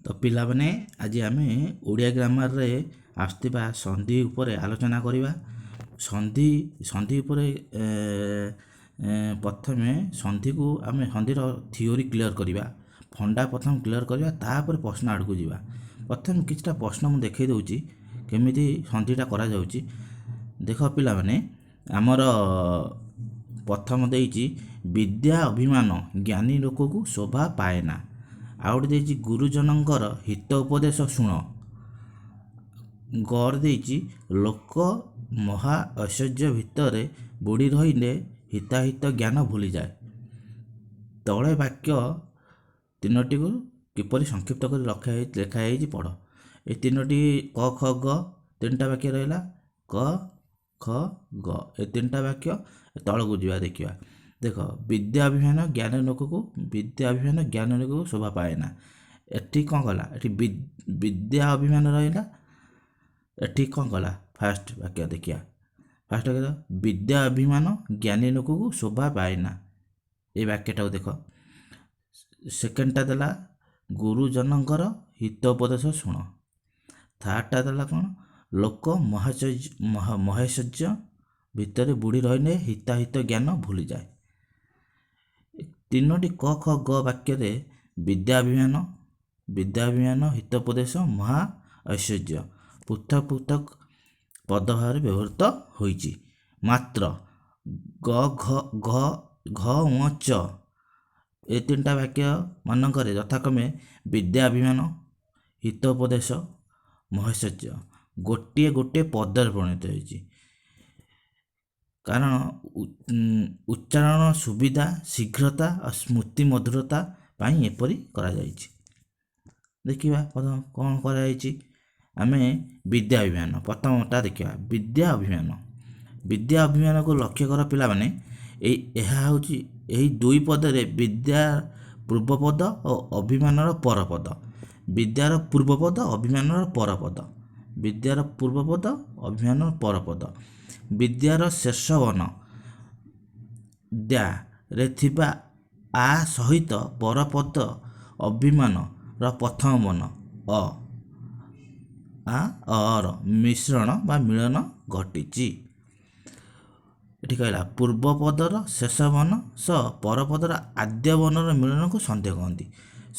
ତ ପିଲାମାନେ, ଆଜି ଆମେ ଓଡ଼ିଆ ଗ୍ରାମାରରେ ଆସୁଥିବା ସନ୍ଧି ଉପରେ ଆଲୋଚନା କରିବା। ସନ୍ଧି ଉପରେ ପ୍ରଥମେ ସନ୍ଧିକୁ ଆମେ ସନ୍ଧିର ଥିଓରି କ୍ଲିଅର୍ କରିବା, ଫଣ୍ଡା ପ୍ରଥମେ କ୍ଲିଅର୍ କରିବା, ତାପରେ ପ୍ରଶ୍ନ ଆଡ଼କୁ ଯିବା। ପ୍ରଥମେ କିଛିଟା ପ୍ରଶ୍ନ ମୁଁ ଦେଖାଇ ଦେଉଛି, କେମିତି ସନ୍ଧିଟା କରାଯାଉଛି। ଦେଖ ପିଲାମାନେ, ଆମର ପ୍ରଥମ ଦେଇଛି, ବିଦ୍ୟା ଅଭିମାନ ଜ୍ଞାନୀ ଲୋକକୁ ଶୋଭା ପାଏନା। ଆଉ ଗୋଟେ ଦେଇଛି, ଗୁରୁଜନଙ୍କର ହିତ ଉପଦେଶ ଶୁଣ। ଗର ଦେଇଛି, ଲୋକ ମହା ଐଶ୍ୱର୍ଯ୍ୟ ଭିତରେ ବୁଡ଼ି ରହିଲେ ହିତାହିତ ଜ୍ଞାନ ଭୁଲିଯାଏ। ତଳେ ବାକ୍ୟ ତିନୋଟିକୁ କିପରି ସଂକ୍ଷିପ୍ତ କରି ଲେଖା ହେଇଛି ପଢ଼। ଏ ତିନୋଟି କ, ଖ, ଗ ତିନିଟା ବାକ୍ୟ ରହିଲା। କ, ଖ, ଗ ଏ ତିନିଟା ବାକ୍ୟ। ତଳକୁ ଯିବା, ଦେଖିବା। ଦେଖ, ବିଦ୍ୟା ଅଭିମାନ ଜ୍ଞାନ ଲୋକକୁ, ବିଦ୍ୟା ଅଭିମାନ ଜ୍ଞାନ ଲୋକକୁ ଶୋଭା ପାଏନା। ଏଠି କ'ଣ କଲା? ଏଠି ବିଦ୍ୟା ଅଭିମାନ ରହିଲା। ଏଠି କ'ଣ କଲା? ଫାଷ୍ଟ ବାକ୍ୟ ଦେଖିବା। ଫାଷ୍ଟ ବାକ୍ୟ, ବିଦ୍ୟା ଅଭିମାନ ଜ୍ଞାନୀ ଲୋକକୁ ଶୋଭା ପାଏନା, ଏ ବାକ୍ୟଟାକୁ ଦେଖ। ସେକେଣ୍ଡଟା ଦେଲା, ଗୁରୁଜନଙ୍କର ହିତ ଉପଦେଶ ଶୁଣ। ଥାର୍ଡ଼ଟା ଦେଲା କ'ଣ? ଲୋକ ମହେଶ୍ୱର୍ଯ୍ୟ ଭିତରେ ବୁଡ଼ି ରହିଲେ ହିତାହିତ ଜ୍ଞାନ ଭୁଲିଯାଏ। ତିନୋଟି କ, ଖ, ଗ ବାକ୍ୟରେ ବିଦ୍ୟାଭିମାନ, ବିଦ୍ୟାଭିମାନ, ହିତୋପଦେଶ, ମହା ଐଶ୍ୱର୍ଯ୍ୟ ପୃଥକ ପୃଥକ ପଦ ଭାବରେ ବ୍ୟବହୃତ ହୋଇଛି। ମାତ୍ର ଗ, ଘ, ଘ, ଘ, ଙ, ଚ ଏ ତିନିଟା ବାକ୍ୟ ମାନଙ୍କରେ ଯଥାକ୍ରମେ ବିଦ୍ୟାଭିମାନ, ହିତୋପଦେଶ, ମହେଶ୍ୱର୍ଯ୍ୟ ଗୋଟିଏ ଗୋଟିଏ ପଦରେ ପରିଣତ ହୋଇଛି। କାରଣ ଉଚ୍ଚାରଣ ସୁବିଧା, ଶୀଘ୍ରତା ଆଉ ସ୍ମୃତି ମଧୁରତା ପାଇଁ ଏପରି କରାଯାଇଛି। ଦେଖିବା ପ୍ରଥମ କ'ଣ କରାଯାଇଛି। ଆମେ ବିଦ୍ୟା ଅଭିମାନ ପ୍ରଥମଟା ଦେଖିବା। ବିଦ୍ୟା ଅଭିମାନ, ବିଦ୍ୟା ଅଭିମାନକୁ ଲକ୍ଷ୍ୟ କର ପିଲାମାନେ। ଏହା ହେଉଛି, ଏହି ଦୁଇ ପଦରେ ବିଦ୍ୟା ପୂର୍ବପଦ ଓ ଅଭିମାନର ପରପଦ। ବିଦ୍ୟାର ପୂର୍ବପଦ, ଅଭିମାନର ପରପଦ। ବିଦ୍ୟାର ପୂର୍ବପଦ, ଅଭିମାନର ପରପଦ। ବିଦ୍ୟାର ଶେଷ ବର୍ଣ୍ଣ ଦ୍ୟାରେ ଥିବା ଆ ସହିତ ପରପଦ ଅଭିମାନର ପ୍ରଥମ ବର୍ଣ୍ଣ ଅ, ଆ ଅ ର ମିଶ୍ରଣ ବା ମିଳନ ଘଟିଛି। ଏଠି କହିଲା, ପୂର୍ବପଦର ଶେଷ ବର୍ଣ୍ଣ ସହ ପରପଦର ଆଦ୍ୟ ବର୍ଣ୍ଣର ମିଳନକୁ ସନ୍ଧି କହନ୍ତି।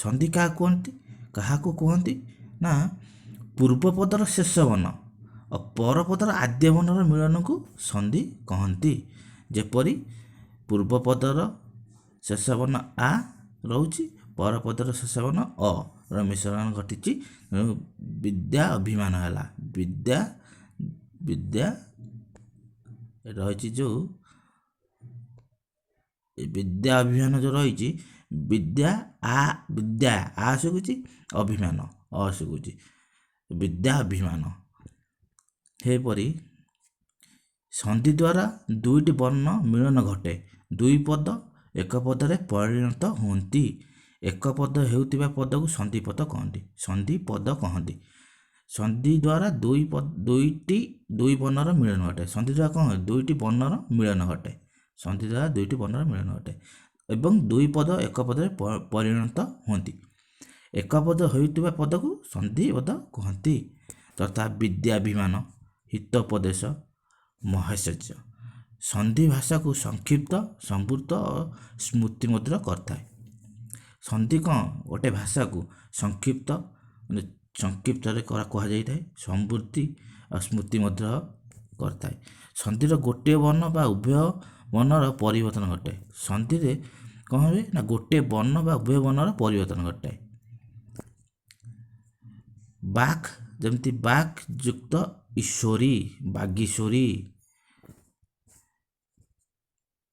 ସନ୍ଧି କାହାକୁ କୁହନ୍ତି? କାହାକୁ କୁହନ୍ତି ନା, ପୂର୍ବପଦର ଶେଷ ବର୍ଣ୍ଣ ଓ ପରପଦର ଆଦ୍ୟ ବର୍ଣ୍ଣର ମିଳନକୁ ସନ୍ଧି କହନ୍ତି। ଯେପରି ପୂର୍ବପଦର ଶେଷ ବର୍ଣ୍ଣ ଆ ରହୁଛି, ପରପଦର ଶେଷ ବର୍ଣ୍ଣ ଅ ର ମିଶ୍ରଣ ଘଟିଛି, ତେଣୁ ବିଦ୍ୟା ଅଭିମାନ ହେଲା। ବିଦ୍ୟା ରହିଛି ଯେଉଁ ଏ ବିଦ୍ୟା ଅଭିମାନ ଯେଉଁ ରହିଛି, ବିଦ୍ୟା ଆ, ବିଦ୍ୟା ଆ ଶୁଭୁଛି, ଅଭିମାନ ଅ ଶୁଭୁଛି, ବିଦ୍ୟା ଅଭିମାନ। ସେହିପରି ସନ୍ଧି ଦ୍ୱାରା ଦୁଇଟି ବର୍ଣ୍ଣ ମିଳନ ଘଟେ, ଦୁଇ ପଦ ଏକ ପଦରେ ପରିଣତ ହୁଅନ୍ତି। ଏକ ପଦ ହେଉଥିବା ପଦକୁ ସନ୍ଧି ପଦ କହନ୍ତି। ସନ୍ଧି ପଦ କହନ୍ତି। ସନ୍ଧି ଦ୍ୱାରା ଦୁଇଟି ଦୁଇ ବର୍ଣ୍ଣର ମିଳନ ଘଟେ। ସନ୍ଧି ଦ୍ୱାରା କ'ଣ ହୁଏ? ଦୁଇଟି ବର୍ଣ୍ଣର ମିଳନ ଘଟେ। ସନ୍ଧି ଦ୍ୱାରା ଦୁଇଟି ବର୍ଣ୍ଣର ମିଳନ ଘଟେ ଏବଂ ଦୁଇ ପଦ ଏକ ପଦରେ ପରିଣତ ହୁଅନ୍ତି। ଏକ ପଦ ହେଉଥିବା ପଦକୁ ସନ୍ଧି ପଦ କୁହନ୍ତି, ତଥା ବିଦ୍ୟାଭିମାନ, ହିତୋପଦେଶ, ମହେଶ୍ୱର୍ଯ୍ୟ। ସନ୍ଧି ଭାଷାକୁ ସଂକ୍ଷିପ୍ତ, ସମୃଦ୍ଧ ଓ ସ୍ମୃତିମଧୁର କରିଥାଏ। ସନ୍ଧି କ'ଣ ଗୋଟେ ଭାଷାକୁ ସଂକ୍ଷିପ୍ତ, ମାନେ ସଂକ୍ଷିପ୍ତରେ କୁହାଯାଇଥାଏ, ସମୃଦ୍ଧି ଆଉ ସ୍ମୃତି ମଧ୍ୟ କରିଥାଏ। ସନ୍ଧିର ଗୋଟିଏ ବର୍ଣ୍ଣ ବା ଉଭୟ ବର୍ଣ୍ଣର ପରିବର୍ତ୍ତନ ଘଟେ। ସନ୍ଧିରେ କ'ଣ ହୁଏ ନା, ଗୋଟିଏ ବର୍ଣ୍ଣ ବା ଉଭୟ ବର୍ଣ୍ଣର ପରିବର୍ତ୍ତନ ଘଟେ। ବାକ୍, ଯେମିତି ବାକ୍ ଯୁକ୍ତ ଈଶ୍ୱରୀ, ବାଗୀଶ୍ୱରୀ।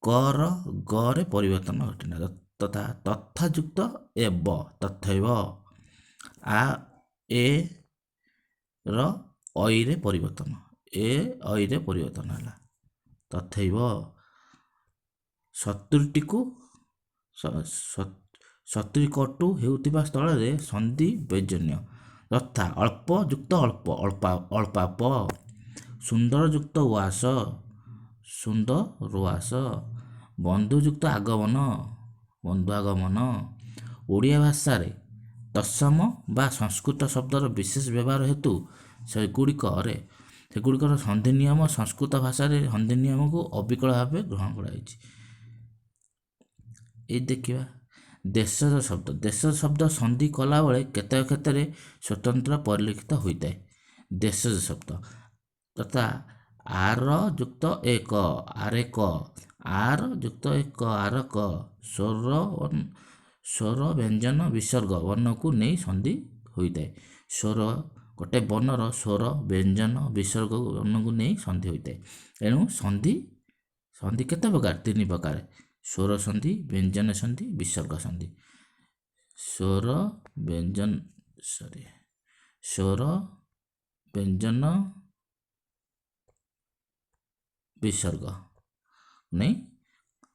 କର ଗରେ ପରିବର୍ତ୍ତନ ଘଟେ ତଥା ତଥା ଯୁକ୍ତ ଏବ, ତଥୈବ। ଆ ଏ ର ଐରେ ପରିବର୍ତ୍ତନ, ଏ ଐରେ ପରିବର୍ତ୍ତନ ହେଲା, ତଥୈବ। 70ଟିକୁ 70 କଟୁ ହେଉଥିବା ସ୍ଥଳରେ ସନ୍ଧି ବ୍ୟଞ୍ଜନୀୟ, ଯଥା ଅଳ୍ପ ଯୁକ୍ତ ଅଳ୍ପ, ଅଳ୍ପାପ। ସୁନ୍ଦର ଯୁକ୍ତ ଉଆସ, ସୁନ୍ଦରୁଆସ। ବନ୍ଧୁ ଯୁକ୍ତ ଆଗମନ, ବନ୍ଧୁ ଆଗମନ। ଓଡ଼ିଆ ଭାଷାରେ ତତ୍ସମ ବା ସଂସ୍କୃତ ଶବ୍ଦର ବିଶେଷ ବ୍ୟବହାର ହେତୁ ସେଗୁଡ଼ିକର ସନ୍ଧି ନିୟମ ସଂସ୍କୃତ ଭାଷାରେ ସନ୍ଧି ନିୟମକୁ ଅବିକଳ ଭାବେ ଗ୍ରହଣ କରାଯାଇଛି। ଏଇ ଦେଖିବା ଦେଶଜ ଶବ୍ଦ। ଦେଶଜ ଶବ୍ଦ ସନ୍ଧି କଲାବେଳେ କେତେକ କ୍ଷେତ୍ରରେ ସ୍ୱତନ୍ତ୍ର ପରିଲକ୍ଷିତ ହୋଇଥାଏ। ଦେଶଜ ଶବ୍ଦ ତଥା ଆର ଯୁକ୍ତ ଏକ ଆରେକ, ଆର ଯୁକ୍ତ ଏକ ଆରକ, ସ୍ୱର ବ୍ୟଞ୍ଜନ ବିସର୍ଗ ବର୍ଣ୍ଣକୁ ନେଇ ସନ୍ଧି ହୋଇଥାଏ। ସ୍ୱର ଗୋଟେ ବର୍ଣ୍ଣର ସ୍ୱର ବ୍ୟଞ୍ଜନ ବିସର୍ଗ ବର୍ଣ୍ଣକୁ ନେଇ ସନ୍ଧି ହୋଇଥାଏ। ଏଣୁ ସନ୍ଧି ସନ୍ଧି କେତେ ପ୍ରକାର? ତିନି ପ୍ରକାର: ସ୍ୱର ସନ୍ଧି, ବ୍ୟଞ୍ଜନ ସନ୍ଧି, ବିସର୍ଗ ସନ୍ଧି। ସ୍ୱର ବ୍ୟଞ୍ଜନ, ସରି, ସ୍ୱର ବ୍ୟଞ୍ଜନ ବିସର୍ଗ ନେଇ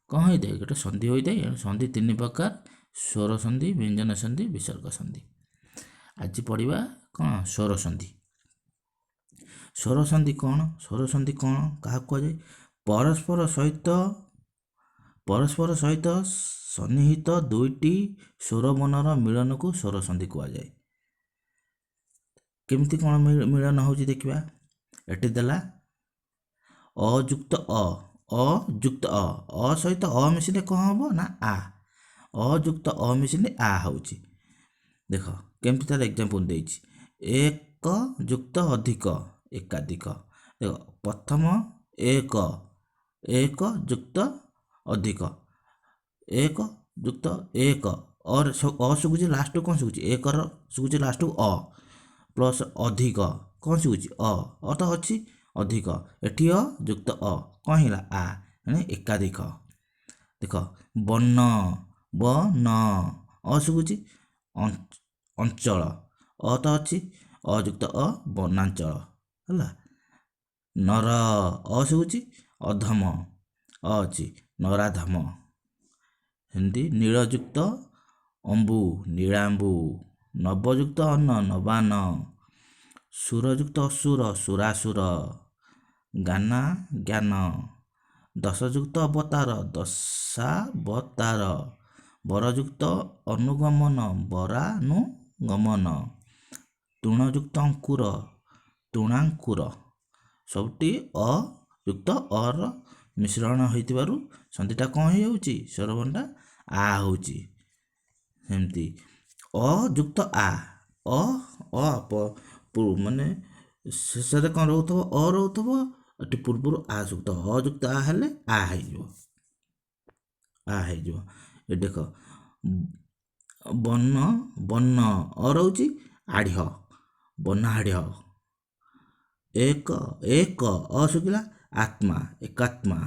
କ'ଣ ହୋଇଥାଏ? ଗୋଟେ ସନ୍ଧି ହୋଇଥାଏ। ଏଣୁ ସନ୍ଧି ତିନି ପ୍ରକାର: ସ୍ୱର ସନ୍ଧି, ବ୍ୟଞ୍ଜନ ସନ୍ଧି, ବିସର୍ଗ ସନ୍ଧି। ଆଜି ପଢ଼ିବା କ'ଣ? ସ୍ୱର ସନ୍ଧି। ସ୍ୱର ସନ୍ଧି କ'ଣ? ସ୍ୱର ସନ୍ଧି କ'ଣ, କାହାକୁ କୁହାଯାଏ? ପରସ୍ପର ସହିତ ସନ୍ନିହିତ ଦୁଇଟି ସ୍ୱରବର୍ଣ୍ଣର ମିଳନକୁ ସ୍ୱର ସନ୍ଧି କୁହାଯାଏ। କେମିତି କ'ଣ ମିଳନ ହେଉଛି ଦେଖିବା। ଏଠି ଦେଲା ଅ ଯୁକ୍ତ ଅ, ଅ ଯୁକ୍ତ ଅ। ଅ ସହିତ ଅ ମିଶିଲେ କ'ଣ ହେବ ନା ଆ। ଅ ଯୁକ୍ତ ଅ ମିଶିଲେ ଆ ହେଉଛି। ଦେଖ କେମିତି ତାର ଏକ୍ଜାମ୍ପଲ୍ ଦେଇଛି। ଏକ ଯୁକ୍ତ ଅଧିକ, ଏକାଧିକ। ଦେଖ, ପ୍ରଥମ ଏକ, ଏକ ଯୁକ୍ତ ଅଧିକ, ଏକ ଯୁକ୍ତ ଏକ, ଅ ଶୁଭୁଛି। ଲାଷ୍ଟକୁ କ'ଣ ଶୁଭୁଛି? ଏକର ଶୁଭୁଛି ଲାଷ୍ଟକୁ ଅ, ପ୍ଲସ୍ ଅଧିକ କ'ଣ ଶୁଭୁଛି? ଅ। ଅ ତ ଅଛି, ଅଧିକ। ଏଠି ଅ ଯୁକ୍ତ ଅ କ'ଣ ହେଲା? ଆ। ମାନେ ଏକାଧିକ। ଦେଖ, ବର୍ଣ୍ଣ, ବ ନ, ଅ ଶୁଭୁଛି। ଅଞ୍ଚଳ, ଅ ତ ଅଛି, ଅ ଯୁକ୍ତ ଅ, ବନାଞ୍ଚଳ ହେଲା। ନର, ଅ ଶୁଭୁଛି। ଅଧମ, ଅ ଅଛି, ନରାଧମ। ସେମିତି ନୀଳଯୁକ୍ତ ଅମ୍ବୁ, ନୀଳାମ୍ବୁ। ନବଯୁକ୍ତ ଅନ୍ନ, ନବାନ୍ନ। ସୁରଯୁକ୍ତ ଅସୁର, ସୁରାସୁର। ଗାନା, ଜ୍ଞାନ। ଦଶଯୁକ୍ତ ଅବତାର, ଦଶାବତାର। ବରଯୁକ୍ତ ଅନୁଗମନ, ବରାନୁଗମନ। ତୃଣଯୁକ୍ତ ଅଙ୍କୁର, ତୃଣାଙ୍କୁର। ସବୁଟି ଅ ଯୁକ୍ତ ଅର ମିଶ୍ରଣ ହୋଇଥିବାରୁ ସନ୍ଧିଟା କ'ଣ ହେଇଯାଉଛି? ସ୍ୱରବର୍ଣ୍ଣଟା ଆ ହେଉଛି। ସେମିତି ଅ ଯୁକ୍ତ ଆ, ଅ ଅ ମାନେ ଶେଷରେ କ'ଣ ରହୁଥିବ? ଅ ରହୁଥିବ। ଏଠି ପୂର୍ବରୁ ଆ ଯୁକ୍ତ, ଅ ଯୁକ୍ତ ଆ ହେଲେ ଆ ହେଇଯିବ, ଆ ହେଇଯିବ। ଏଠି ଦେଖ, ବର୍ଣ୍ଣ, ବର୍ଣ୍ଣ, ଅ ରହୁଛି, ଆଢ଼୍ୟ, ବର୍ଣ୍ଣାଢ଼୍ୟ। ଏକ, ଏକ, ଅ ଶୁଖିଲା, ଆତ୍ମା, ଏକାତ୍ମା।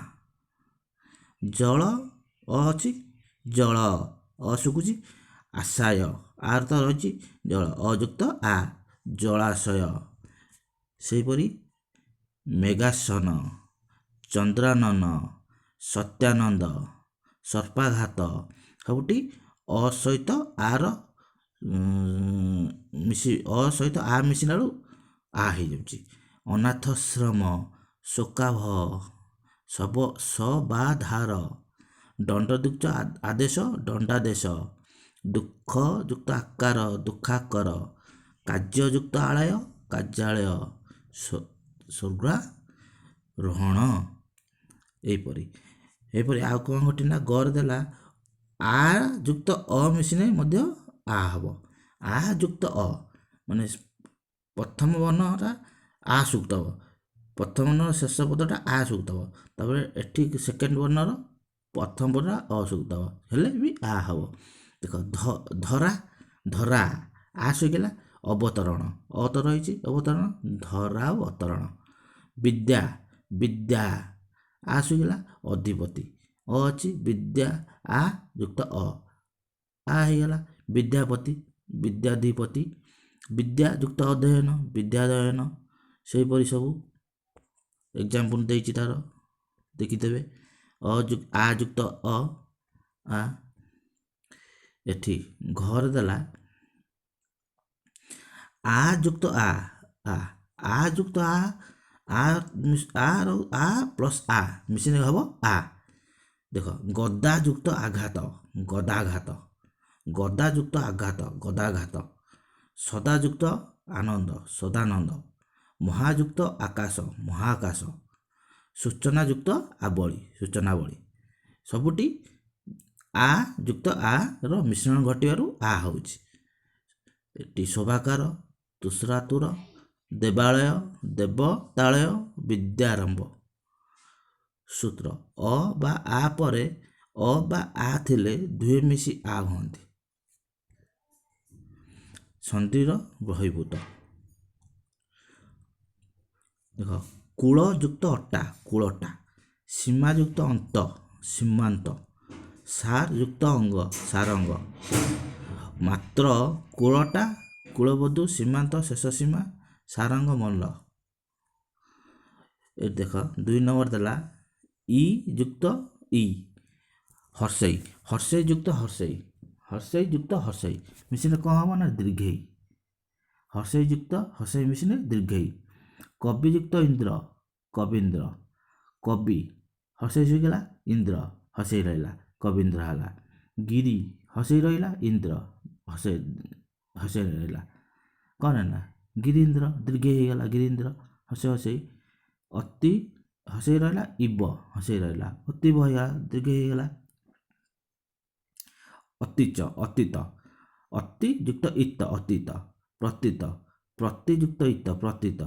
ଜଳ, ଅ ଅଛି, ଜଳ, ଅ ଶୁଖୁଛି, ଆଶାୟ, ଆର ତ ରହିଛି, ଜଳ, ଅ ଯୁକ୍ତ ଆ, ଜଳାଶୟ। ସେହିପରି ମେଘାସନ, ଚନ୍ଦ୍ରାନନ, ସତ୍ୟାନନ୍ଦ, ସର୍ପାଘାତ, ସବୁଠି ଅ ସହିତ ଆର ମିଶି, ଅ ସହିତ ଆ ମିଶିଲା ବେଳକୁ ଆ ହେଇଯାଉଛି। ଅନାଥାଶ୍ରମ, ଶୋକାଭ, ସବ ସବାଧାର। ଦଣ୍ଡଯୁକ୍ତ ଆଦେଶ, ଦଣ୍ଡାଦେଶ। ଦୁଃଖ ଯୁକ୍ତ ଆକାର, ଦୁଃଖାକର। କାର୍ଯ୍ୟଯୁକ୍ତ ଆଳୟ, କାର୍ଯ୍ୟାଳୟ। ସ୍ୱର୍ଗାରୋହଣ। ଏହିପରି ଏହିପରି ଆଉ କ'ଣ ଘଟି ନା ଗରେ ଦେଲା ଆ ଯୁକ୍ତ ଅ ମିଶିଲେ ମଧ୍ୟ ଆ ହେବ। ଆ ଯୁକ୍ତ ଅ ମାନେ ପ୍ରଥମ ବର୍ଣ୍ଣଟା ଆ ଯୁକ୍ତ ହେବ, ପ୍ରଥମ ବର୍ଣ୍ଣର ଶେଷ ପଦଟା ଆ ଯୁକ୍ତ ହେବ, ତାପରେ ଏଠି ସେକେଣ୍ଡ ବର୍ଣ୍ଣର ପ୍ରଥମ ପଦଟା ଅ ଯୁକ୍ତ ହେବ, ହେଲେ ବି ଆ ହେବ। ଦେଖ, ଧରା, ଧରା, ଆ ଶୁଖିଲା, ଅବତରଣ, ଅ ତ ରହିଛି, ଅବତରଣ, ଧରା ଅବତରଣ। ବିଦ୍ୟା, ବିଦ୍ୟା, ଆ ଶୁଖିଲା, ଅଧିପତି, ଅ ଅଛି, ବିଦ୍ୟା ଆ ଯୁକ୍ତ ଅ, ଆ ହେଇଗଲା, ବିଦ୍ୟାପତି, ବିଦ୍ୟାଧିପତି। ବିଦ୍ୟା ଯୁକ୍ତ ଅଧ୍ୟୟନ, ବିଦ୍ୟାଧ୍ୟୟନ। ସେହିପରି ସବୁ ଏକ୍ଜାମ୍ପଲ୍ ଦେଇଛି ତାର, ଦେଖିଦେବେ। ଅ ଆ ଯୁକ୍ତ ଅ, ଆ। ଏଠି ଘର ଦେଲା ଆ ଯୁକ୍ତ ଆ, ଆ, ଆ ଯୁକ୍ତ ଆ, ଆ ଆ ଆ ପ୍ଲସ୍ ଆ ମିଶିଲେ ହେବ ଆ। ଦେଖ, ଗଦା ଯୁକ୍ତ ଆଘାତ, ଗଦାଘାତ। ଗଦାଯୁକ୍ତ ଆଘାତ, ଗଦାଘାତ। ସଦାଯୁକ୍ତ ଆନନ୍ଦ, ସଦାନନ୍ଦ। ମହାଯୁକ୍ତ ଆକାଶ, ମହାକାଶ। ସୂଚନାଯୁକ୍ତ ଆବଳି, ସୂଚନାବଳୀ। ସବୁଟି ଆ ଯୁକ୍ତ ଆ ର ମିଶ୍ରଣ ଘଟିବାରୁ ଆ ହେଉଛି। ଏଠି ଶୋଭାକାର, ତୁଷରାତୁର, ଦେବାଳୟ, ଦେବତାଳୟ, ବିଦ୍ୟାରମ୍ଭ। ସୂତ୍ର ଅ ବା ଆ ପରେ ଅ ବା ଆ ଥିଲେ ଦୁହେଁ ମିଶି ଆ ହୁଅନ୍ତି। ସନ୍ଧିର ବହିଭୂତ। ଦେଖ, କୂଳଯୁକ୍ତ ଅଟା, କୂଳଟା। ସୀମାଯୁକ୍ତ ଅନ୍ତ, ସୀମାନ୍ତ। ସାର ଯୁକ୍ତ ଅଙ୍ଗ, ସାରଙ୍ଗ। ମାତ୍ର କୂଳଟା, କୂଳବଧୂ, ସୀମାନ୍ତ, ଶେଷ ସୀମା, ସାରଙ୍ଗ ମଲ୍ଲ। ଏ ଦେଖ, 2 ନମ୍ବର ଦେଲା ଇ ଯୁକ୍ତ ଇ, ହର୍ଷେଇ। ହର୍ଷେଇ ଯୁକ୍ତ ହର୍ଷେଇ, ହର୍ଷେଇ ଯୁକ୍ତ ହର୍ଷେଇ ମିଶିଲେ କ'ଣ ହେବ ନା ଦୀର୍ଘେଇ। ହର୍ଷେଇ ଯୁକ୍ତ ହର୍ଷେଇ ମିଶିଲେ ଦୀର୍ଘେଇ। କବି ଯୁକ୍ତ ଇନ୍ଦ୍ର, କବୀନ୍ଦ୍ର। କବି ହର୍ଷେଇ ଶୁଖିଲା, ଇନ୍ଦ୍ର ହର୍ଷେଇ ରହିଲା, କବୀନ୍ଦ୍ର ହେଲା। ଗିରି ହର୍ଷେଇ ରହିଲା, ଇନ୍ଦ୍ର ହର୍ଷେଇ ହର୍ଷେଇ ରହିଲା, କ'ଣ ହେଲା? ଗିରୀନ୍ଦ୍ର, ଦୀର୍ଘେଇ ହେଇଗଲା। ଗିରୀନ୍ଦ୍ର ହର୍ଷେଇ ହର୍ଷେଇ। ଅତି ହର୍ଷେଇ ରହିଲା, ଇବ ହର୍ଷେଇ ରହିଲା, ଅତିବ ହେଇଗଲା, ଦୀର୍ଘେଇ ହେଇଗଲା। ଅତିଚ, ଅତୀତ। ଅତି ଯୁକ୍ତ ଇତ, ଅତୀତ। ପ୍ରତୀତ, ପ୍ରତିଯୁକ୍ତ ଇତ, ପ୍ରତୀତ।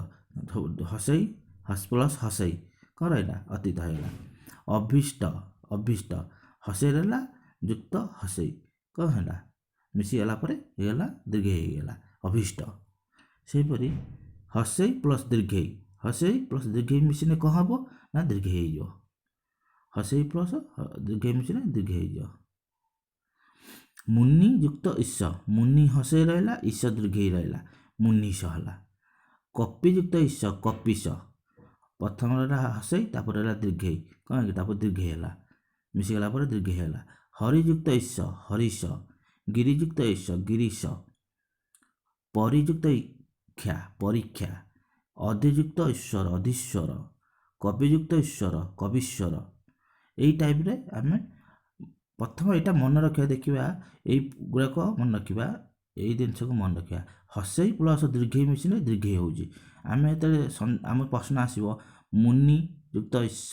ହସେଇ ହସ ପ୍ଲସ୍ ହସେଇ କ'ଣ ରହିଲା? ଅତୀତ ହେଇଗଲା। ଅଭୀଷ୍ଟ, ଅଭୀଷ୍ଟ। ହସେଇ ରହିଲା ଯୁକ୍ତ ହସେଇ କ'ଣ ହେଲା? ମିଶିଗଲା ପରେ ହେଇଗଲା ଦୀର୍ଘେଇ ହେଇଗଲା, ଅଭୀଷ୍ଟ। ସେହିପରି ହସେଇ ପ୍ଲସ୍ ଦୀର୍ଘେଇ, ହସେଇ ପ୍ଲସ୍ ଦୀର୍ଘେଇ ମିଶିଲେ କ'ଣ ହେବ ନା ଦୀର୍ଘେଇ ହେଇଯିବ। ହସେଇ ପ୍ଲସ୍ ଦୀର୍ଘେଇ ମିଶିଲେ ଦୀର୍ଘେଇ ହେଇଯିବ। ମୁନି ଯୁକ୍ତ ଈଶ, ମୁନି ହସେଇ ରହିଲା, ଈଶ ଦୀର୍ଘେଇ ରହିଲା, ମୁନିଷ ହେଲା। କପିଯୁକ୍ତ ଈଶ, କପିଶ। ପ୍ରଥମ ରହିଲା ହସେଇ, ତାପରେ ରହିଲା ଦୀର୍ଘେଇ, କ'ଣ କି ତାପରେ ଦୀର୍ଘେଇ ହେଲା, ମିଶିଗଲା ପରେ ଦୀର୍ଘେଇ ହେଲା। ହରିଯୁକ୍ତ ଈଶ, ହରିଶ। ଗିରିଯୁକ୍ତ ଈଶ, ଗିରୀଶ। ପରିଯୁକ୍ତ ଇକ୍ଷା, ପରୀକ୍ଷା। ଅଧିଯୁକ୍ତ ଈଶ୍ୱର, ଅଧୀଶ୍ୱର। କବିଯୁକ୍ତ ଈଶ୍ୱର, କବୀଶ୍ୱର। ଏଇ ଟାଇପ୍ରେ ଆମେ ପ୍ରଥମ ଏଇଟା ମନେ ରଖିବା, ଦେଖିବା ଏଇ ଗୁଡ଼ାକ ମନେ ରଖିବା, ଏଇ ଜିନିଷକୁ ମନେ ରଖିବା। ହସେଇ ପ୍ଲସ୍ ଦୀର୍ଘେଇ ମିଶିଲେ ଦୀର୍ଘେଇ ହେଉଛି। ଆମେ ଯେତେବେଳେ ଆମ ପ୍ରଶ୍ନ ଆସିବ ମୁନି ଯୁକ୍ତ ଈଶ,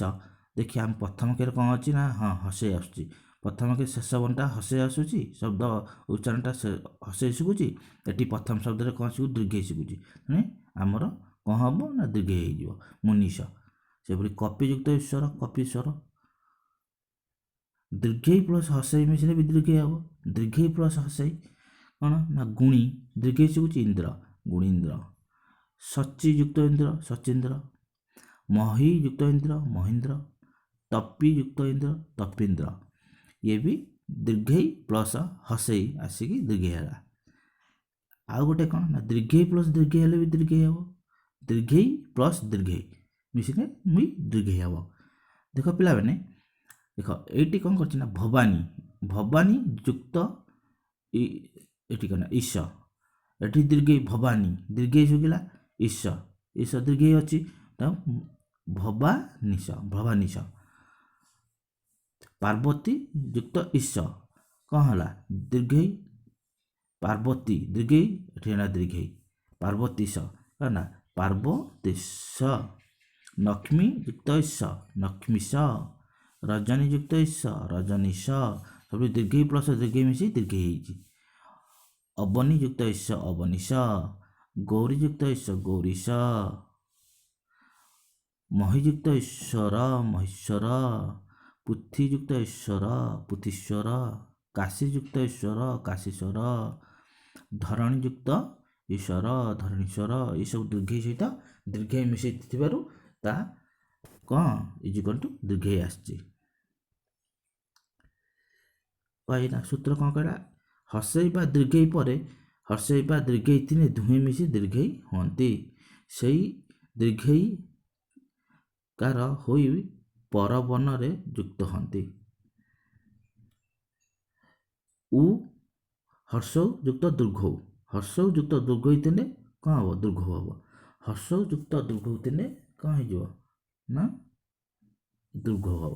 ଦେଖିବା ଆମ ପ୍ରଥମ କେରେ କ'ଣ ଅଛି ନା ହଁ ହସେଇ ଆସୁଛି। ପ୍ରଥମ କେ ଶେଷ ବର୍ଣ୍ଣଟା ହସେଇ ଆସୁଛି, ଶବ୍ଦ ଉଚ୍ଚାରଣଟା ହସେଇ ଶିଖୁଛି। ଏଠି ପ୍ରଥମ ଶବ୍ଦରେ କ'ଣ ଶିଖୁଛି? ଦୀର୍ଘେଇ ଶିଖୁଛି। ତେଣୁ ଆମର କ'ଣ ହେବ ନା ଦୀର୍ଘେଇ ହେଇଯିବ, ମୁନିଷ। ସେପରି କପିଯୁକ୍ତ ଈଶ୍ୱର, କପୀଶ୍ୱର। ଦୀର୍ଘେଇ ପ୍ଲସ୍ ହସେଇ ମିଶିଲେ ବି ଦୀର୍ଘେଇ ହେବ। ଦୀର୍ଘେଇ ପ୍ଲସ୍ ହସେଇ କ'ଣ ନା ଗୁଣି, ଦୀର୍ଘେଇ ଶିଖୁଛି, ଇନ୍ଦ୍ର, ଗୁଣୀନ୍ଦ୍ର। ସଚି ଯୁକ୍ତ ଇନ୍ଦ୍ର, ସଚୀନ୍ଦ୍ର। ମହି ଯୁକ୍ତ ଇନ୍ଦ୍ର, ମହେନ୍ଦ୍ର। ତପି ଯୁକ୍ତ ଇନ୍ଦ୍ର, ତପୀନ୍ଦ୍ର। ଇଏ ବି ଦୀର୍ଘେଇ ପ୍ଲସ୍ ହସେଇ ଆସିକି ଦୀର୍ଘେଇ ହେଲା। ଆଉ ଗୋଟେ କ'ଣ ନା ଦୀର୍ଘେଇ ପ୍ଲସ୍ ଦୀର୍ଘେଇ ହେଲେ ବି ଦୀର୍ଘେଇ ହେବ। ଦୀର୍ଘେଇ ପ୍ଲସ୍ ଦୀର୍ଘେଇ ମିଶିଲେ ବି ଦୀର୍ଘେଇ ହେବ। ଦେଖ ପିଲାମାନେ, ଦେଖ ଏଇଠି କ'ଣ କରୁଛି ନା ଭବାନୀ, ଭବାନୀ ଯୁକ୍ତ ଏଠି କ'ଣ ନା ଈଶ, ଏଠି ଦୀର୍ଘେଇ ଭବାନୀ, ଦୀର୍ଘେଇ ଶୁଖିଲା, ଈଶ, ଈଶ ଦୀର୍ଘେଇ ଅଛି, ତ ଭବାନୀଶ, ଭବାନୀଶ। ପାର୍ବତୀ ଯୁକ୍ତ ଈଶ କ'ଣ ହେଲା? ଦୀର୍ଘେଇ। ପାର୍ବତୀ ଦୀର୍ଘେଇ, ଏଠି ହେଲା ଦୀର୍ଘେଇ, ପାର୍ବତୀଶ କ'ଣ ନା ପାର୍ବତୀଶ। ଲକ୍ଷ୍ମୀ ଯୁକ୍ତ ଈଶ, ଲକ୍ଷ୍ମୀଶ। ରଜନୀ ଯୁକ୍ତ ଈଶ, ରଜନୀଶ। ସବୁ ଦୀର୍ଘେଇ ପ୍ଲସ୍ ଦୀର୍ଘେଇ ମିଶି ଦୀର୍ଘେଇ ହେଇଛି। ଅବନୀ ଯୁକ୍ତ ଈଶ, ଅବନୀଶ। ଗୌରୀ ଯୁକ୍ତ ଈଶ, ଗୌରୀଶ। ମହିଯୁକ୍ତ ଈଶ୍ୱର, ମହେଶ୍ୱର। ପୃଥ୍ୱୀଯୁକ୍ତ ଈଶ୍ୱର, ପୃଥ୍ୱୀଶ୍ୱର। କାଶୀଯୁକ୍ତ ଈଶ୍ୱର, କାଶୀଶ୍ୱର। ଧରଣୀଯୁକ୍ତ ଈଶ୍ୱର, ଧରଣୀଶ୍ୱର। ଏସବୁ ଦୀର୍ଘେଇ ସହିତ ଦୀର୍ଘେଇ ମିଶେଇଥିବାରୁ ତା କ'ଣ is equal two ଦୀର୍ଘେଇ ଆସିଛି। କହିଲା ସୂତ୍ର କ'ଣ କହିଲା? ହର୍ଷେଇ ବା ଦୀର୍ଘେଇ ପରେ ହର୍ଷେଇ ବା ଦୀର୍ଘେଇ ଥିଲେ ଦୁହେଁ ମିଶି ଦୀର୍ଘେଇ ହୁଅନ୍ତି। ସେଇ ଦୀର୍ଘେଇ କାର ହୋଇ ପରବର୍ଣ୍ଣରେ ଯୁକ୍ତ ହୁଅନ୍ତି। ଉ ହର୍ଷଉ ଯୁକ୍ତ ଦୀର୍ଘଉ, ହର୍ଷଉ ଯୁକ୍ତ ଦୀର୍ଘଇ ଥିଲେ କ'ଣ ହେବ? ଦୀର୍ଘ ହେବ। ହର୍ଷଉ ଯୁକ୍ତ ଦୀର୍ଘଉ ଥିଲେ କ'ଣ ହେଇଯିବ ନା ଦୀର୍ଘ ହେବ।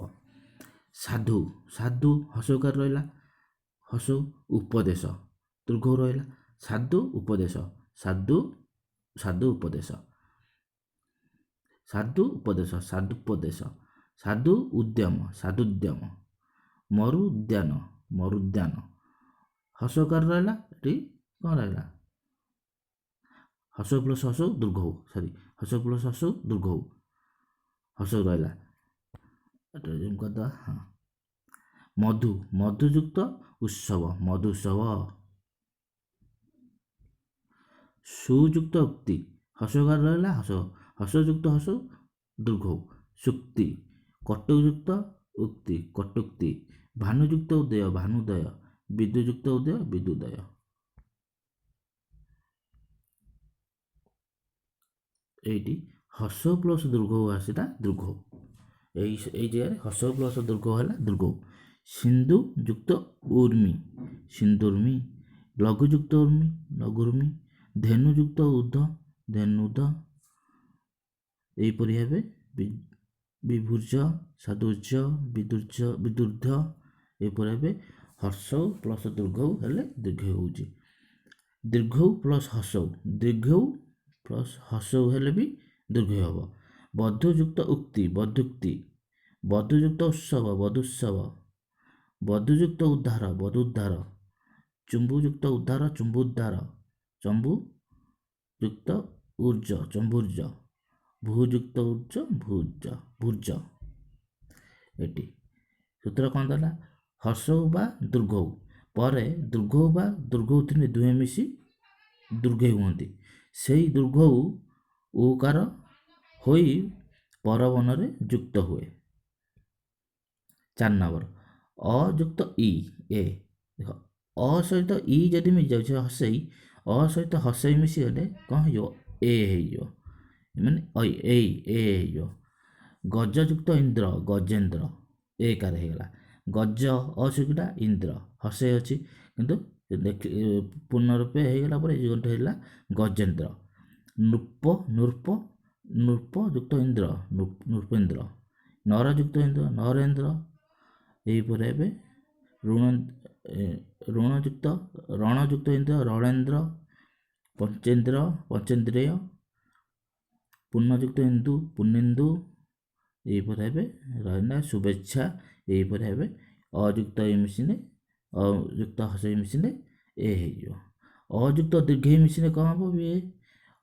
ସାଧୁ, ସାଧୁ ହର୍ଷଉକାର ରହିଲା, ହସଉ ଉପଦେଶ ଦୀର୍ଘ ରହିଲା। ସାଧୁ ଉପଦେଶ, ସାଧୁ ସାଧୁ ଉପଦେଶ, ସାଧୁ ଉପଦେଶ, ସାଧୁପଦେଶ, ସାଧୁ ଉଦ୍ୟମ, ସାଧୁଦ୍ୟମ, ମରୁଦ୍ୟାନ, ମରୁଦ୍ୟାନ। ହସଉକାର ରହିଲା, ଏଠି କ'ଣ ରହିଲା? ହସଉ ପ୍ଲସ୍ ହସଉ ଦୀର୍ଘ, ସରି ହସଉ ପ୍ଲସ୍ ହସଉ ଦୀର୍ଘ, ହସଉ ରହିଲା, ଏଟା ଜୁମ୍ କରିଦେବା। ହଁ, ମଧୁ, ମଧୁଯୁକ୍ତ ଉତ୍ସବ, ମଧୁତ୍ସବ। ସୁଯୁକ୍ତ ଉକ୍ତି, ହସଉକାର ରହିଲା, ହସ ହସଯୁକ୍ତ ହସଉ ଦୀର୍ଘ, ସୁକ୍ତି। କଟୁଯୁକ୍ତ ଉକ୍ତି, କଟୁକ୍ତି। ଭାନୁଯୁକ୍ତ ଉଦୟ, ଭାନୁଦୟ। ବିଦ୍ୟୁଯୁକ୍ତ ଉଦୟ, ବିଦ୍ୟୁଦୟ। ଏଇଠି ହସ ପ୍ଲସ୍ ଦୀର୍ଘ ଆସିଲା ଦୀର୍ଘ, ଏଇ ଏଇ ଜାଗାରେ ହସ ପ୍ଲସ୍ ଦୀର୍ଘ ହେଲା ଦୀର୍ଘ। ସିନ୍ଧୁ ଯୁକ୍ତ ଉର୍ମି, ସିନ୍ଧୁର୍ମି। ଲଘୁଯୁକ୍ତ ଉର୍ମି, ଲଘୁର୍ମି। ଧେନୁଯୁକ୍ତ ଉଧ, ଧେନୁଧ। ଏହିପରି ଭାବେ ବିଭୁର୍ଜ, ସାଧୁର୍ଯ୍ୟ, ବିଦୁର୍ଜ, ବିଦୁର୍ଧ। ଏହିପରି ଭାବେ ହର୍ଷଉ ପ୍ଲସ୍ ଦୀର୍ଘ ହେଲେ ଦୀର୍ଘ ହେଉଛି। ଦୀର୍ଘ ପ୍ଲସ୍ ହସଉ, ଦୀର୍ଘ ପ୍ଲସ୍ ହସଉ ହେଲେ ବି ଦୀର୍ଘ ହେବ। ବଧୁଯୁକ୍ତ ଉକ୍ତି, ବଧୁକ୍ତି। ବଧୁଯୁକ୍ତ ଉତ୍ସବ, ବଧୁତ୍ସବ। ବଧୁଯୁକ୍ତ ଉଦ୍ଧାର, ବଧୁଦ୍ଧାର। ଚୁମ୍ବୁଯୁକ୍ତ ଉଦ୍ଧାର, ଚୁମ୍ବୁଦ୍ଧାର। ଚମ୍ବୁ ଯୁକ୍ତ ଉର୍ଜ, ଚମ୍ବୁର୍ଜ। ଭୂଯୁକ୍ତ ଉର୍ଜ, ଭୁଜ, ଭୁର୍ଜ। ଏଠି ସୂତ୍ର କ'ଣ ଦେଲା? ହର୍ଷଉ ବା ଦୀର୍ଘଉ ପରେ ଦୀର୍ଘଉ ବା ଦୀର୍ଘଉ ଥିଲେ ଦୁହେଁ ମିଶି ଦୀର୍ଘେଇ ହୁଅନ୍ତି, ସେଇ ଦୀର୍ଘଉ ଉକାର ହୋଇ ପରବନରେ ଯୁକ୍ତ ହୁଏ। 4 ନମ୍ବର, ଅ ଯୁକ୍ତ ଇ ଏ। ଦେଖ, ଅ ସହିତ ଇ ଯଦି ମିଶିଯାଉଛି ହସେଇ, ଅ ସହିତ ହସେଇ ମିଶିଗଲେ କ'ଣ ହେଇଯିବ? ଏ ହେଇଯିବ, ମାନେ ଏଇ ଏ ହେଇଯିବ। ଗଜଯୁକ୍ତ ଇନ୍ଦ୍ର, ଗଜେନ୍ଦ୍ର, ଏକାର ହେଇଗଲା। ଗଜ ଅସୁବିଧା, ଇନ୍ଦ୍ର ହସେଇ ଅଛି, କିନ୍ତୁ ଦେଖି ପୂର୍ଣ୍ଣ ରୂପେ ହେଇଗଲା ପରେ ଗୋଟେ ହେଲା ଗଜେନ୍ଦ୍ର। ନୃପ, ନୃପ, ନୃପ ଯୁକ୍ତ ଇନ୍ଦ୍ର, ନୃପେନ୍ଦ୍ର। ନରଯୁକ୍ତ ଇନ୍ଦ୍ର, ନରେନ୍ଦ୍ର। ଏହିପରି ଏବେ ଋଣ, ଋଣଯୁକ୍ତ, ରଣଯୁକ୍ତ ଇନ୍ଦ୍ର, ରଣେନ୍ଦ୍ର। ପଞ୍ଚେନ୍ଦ୍ର, ପଞ୍ଚେନ୍ଦ୍ରିୟ। ପୂର୍ଣ୍ଣଯୁକ୍ତ ଇନ୍ଦୁ, ପୂର୍ଣ୍ଣେନ୍ଦୁ। ଏହିପରି ଭାବେ ରହିଲା ଶୁଭେଚ୍ଛା। ଏହିପରି ଭାବେ ଅଯୁକ୍ତ ଏ ମିଶିଲେ, ଅଯୁକ୍ତ ହସେଇ ମିଶିଲେ ଏ ହେଇଯିବ। ଅଯୁକ୍ତ ଦୀର୍ଘେଇ ମିଶିଲେ କ'ଣ ହେବ? ବି ଏ।